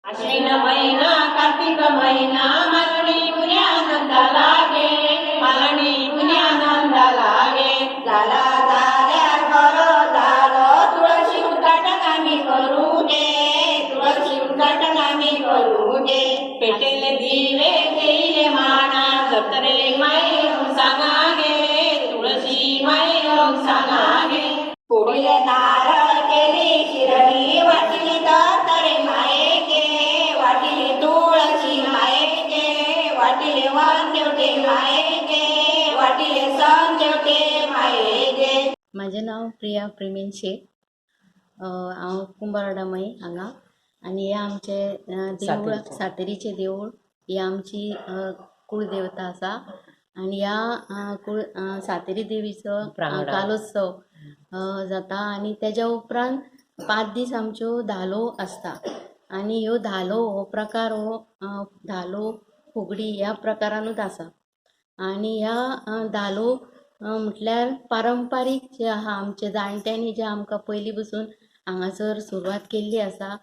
आश्विन महिना कार्तिक महिना, मालणी पुण्यानंदा लागे, मालणी पुण्यानंदा लागे. झाला झाल्यार बरो जालो, तुळशी उद्घाटन आमी करू गे, तुळशी उद्घाटन आमी करू गे. पेटेले दिवे घेयले माणा, धर्तरे माई येवन सांगा गे, तुळशी माई येवन सांगा गे. फोडिले नारळ केली शिरणी, वाटिली धर्तरे मायेके, वाटिली तुळशी मायेके, वाटिले वन देवते मायेके, वाटिले सन देवते मायेके. म्हाजें नांव प्रिया प्रेमेन शेट. हांव कुंभारवाडा मये हांगा आनी हें आमचें देवूळ, सातेरीचें देवूळ. ही आमची कुळदेवता आसा आनी ह्या कुळ सातेरी देवीचो कालोत्सव जाता आनी तेज्या उपरांत 5 दीस आमच्यो धालो आसता. आनी ह्यो धालो हो प्रकार हो धालो फुगडी ह्या प्रकारानूच आसा. आनी ह्या धालो म्हटल्यार पारंपारीक जे आहा, आमचे जाणट्यांनी जे आमकां पयलीं पसून हांगासर सुरवात केल्ली आसा.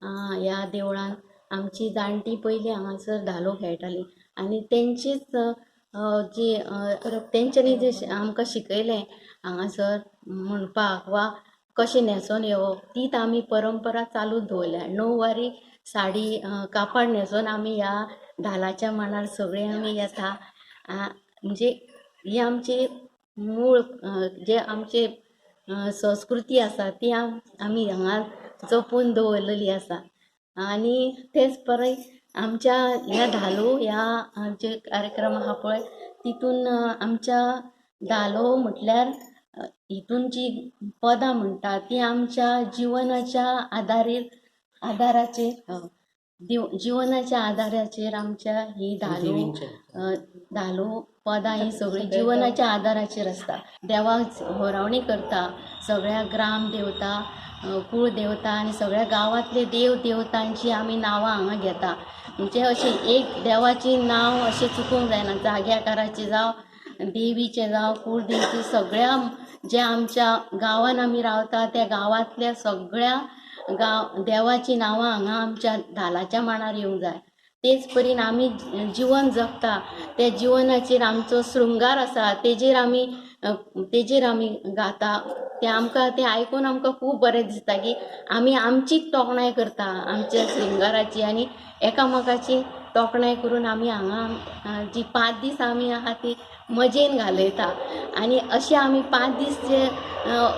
ह्या देवळान आमची जाणटीं पयलीं हांगासर धालो खेळटालीं आनी तेंचीच जी तेंच्यांनी जे आमकां शिकयलें हांगासर म्हणपाक वा कशें न्हेसोन येवप, तीच आमी परंपरा चालू दवरल्या. 9 वारी साडी कापड न्हेसोन आमी ह्या धालाच्या मांडार सगळीं आमी येता. म्हणजे ही आमची मूळ जे आमचे संस्कृती आसा ती आमी हांगा जपून दवरलेली आसा. आनी तेच परी आमच्या ह्या धालो ह्या जे कार्यक्रम आहा पळय तितून आमच्या धालो म्हटल्यार हितून जी पदां म्हणटा ती आमच्या जिवनाच्या आदाराचेर जिवनाच्या आदाराचेर आमच्या ही धालो धालो पदां ही सगळीं जिवनाच्या आदाराचेर आसता. देवाक होरावणी करता, सगळ्या ग्राम देवता, कुळ देवता आनी सगळ्या गांवांतले देव देवतांची आमी नांवां हांगा घेता. म्हणजे अशें एक देवाचें नांव अशें चुकूंक जायना, जाग्याकाराचें जावं, देवीचें जावं, कुळदेवीचें, सगळ्या जे आमच्या गांवान आमी रावता त्या गांवांतल्या सगळ्या गांव देवाचीं नांवां हांगा आमच्या धालाच्या मांडार येवंक जाय. तेच परीन आमी जिवन जगता त्या जिवनाचेर आमचो शृंगार आसा तेजेर आमी गाता. तें आमकां तें आयकून आमकां खूब बरें दिसता की आमी आमचीच तोखणाय करता आमच्या शृंगाराची आनी एकामेकाची तोखणाय करून आमी हांगा जी 5 दीस आमी आहा ती मजेन घालयता. आनी अशें आमी 5 दीस जे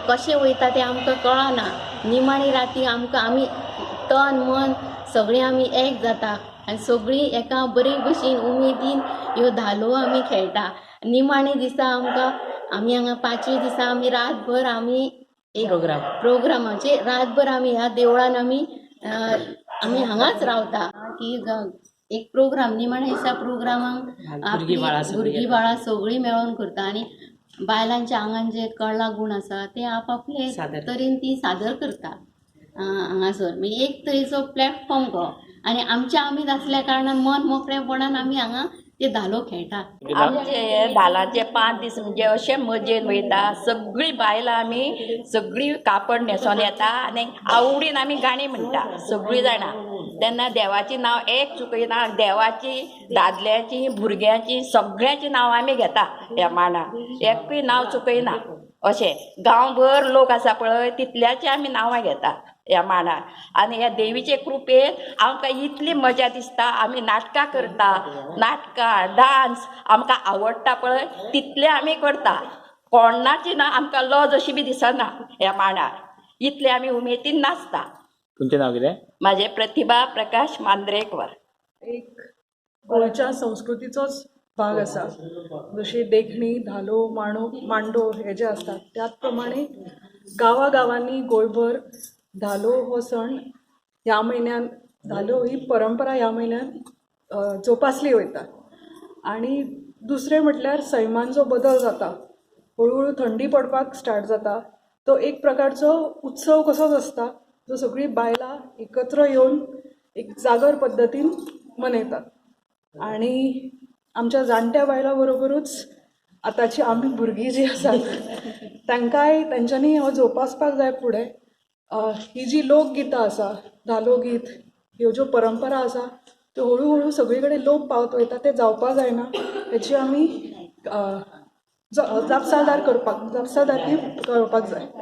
कशें वयता तें आमकां कळना. निमाणी राती आमकां आमी तन मन सगळीं आमी एक जाता आनी सगळीं एका बरे भशेन उमेदीन ह्यो धालो आमी खेळटा. निमाणे दिसा आमकां आमी हांगा 5व्या दिसा आमी रातभर आमी एक प्रोग्रामाचे रातभर आमी ह्या देवळान आमी आमी हांगाच रावता की एक प्रोग्राम निमाणे दिसा प्रोग्रामाक भुरगीं बाळां सगळीं मेळोन करता आनी बायलांच्या आंगान जे कला गूण आसा ते आपआपले तरेन ती सादर करता हांगासर. म्हणजे एक तरेचो प्लॅटफॉर्म को आनी आमच्या आमीच आसल्या कारणान मन मोकळेपणान आमी हांगा ते धालो खेळटा. आमचे हे धालाचे 5 दीस म्हणजे अशे मजेन वयता. सगळीं बायलां आमी सगळीं कापड न्हेसोन येता आनी आवडीन आमी गाणी म्हणटा सगळीं जाणां. तेन्ना देवाचीं नांव एक चुकयना, देवाची, दादल्याची, भुरग्यांची, सगळ्यांची नांवां आमी घेता ह्या मांडार, एकूय नांव चुकयना. अशें गांवभर लोक आसा पळय तितल्याची आमी नांवां घेता ह्या मांडार. आनी ह्या देवीचे कृपेन आमकां इतली मजा दिसता. आमी नाटकां करता, नाटकां, डांस आमकां आवडटा पळय तितलें आमी करता. कोणाची ना आमकां लज अशी बी दिसना ह्या मांडार, इतले आमी उमेदीन नाचता. तुमचें नांव कितें? म्हाजें प्रतिभा प्रकाश मांद्रेकर. एक गोंयच्या संस्कृतीचोच भाग आसा. जशी देखणी, धालो, मांडो मांडो हे जे आसतात त्याच प्रमाणे गांवागांवांनी गोंयभर धालो हो सण ह्या म्हयन्यान, धालो ही परंपरा ह्या म्हयन्यान जोपासली वयता. आनी दुसरें म्हटल्यार सैमान जो बदल जाता, हळू हळू थंडी पडपाक स्टार्ट जाता, तो एक प्रकारचो उत्सव कसोच आसता जो सगळीं बायलां एकत्र येवन एक जागर पद्दतीन मनयतात. आनी आमच्या जाणट्या बायलां बरोबरूच आतांची आमी भुरगीं जीं आसात तांकांय तांच्यांनी हो जोपासपाक जाय फुडें. ही जी लोकगितां आसा, धालो गीत, ह्यो ज्यो परंपरा आसा त्यो हळू हळू सगळी कडेन लोप पावत वयता. ते जावपा जायना हेची आमी जापसालदार करपाक जापसालदारकी करपाक जाय.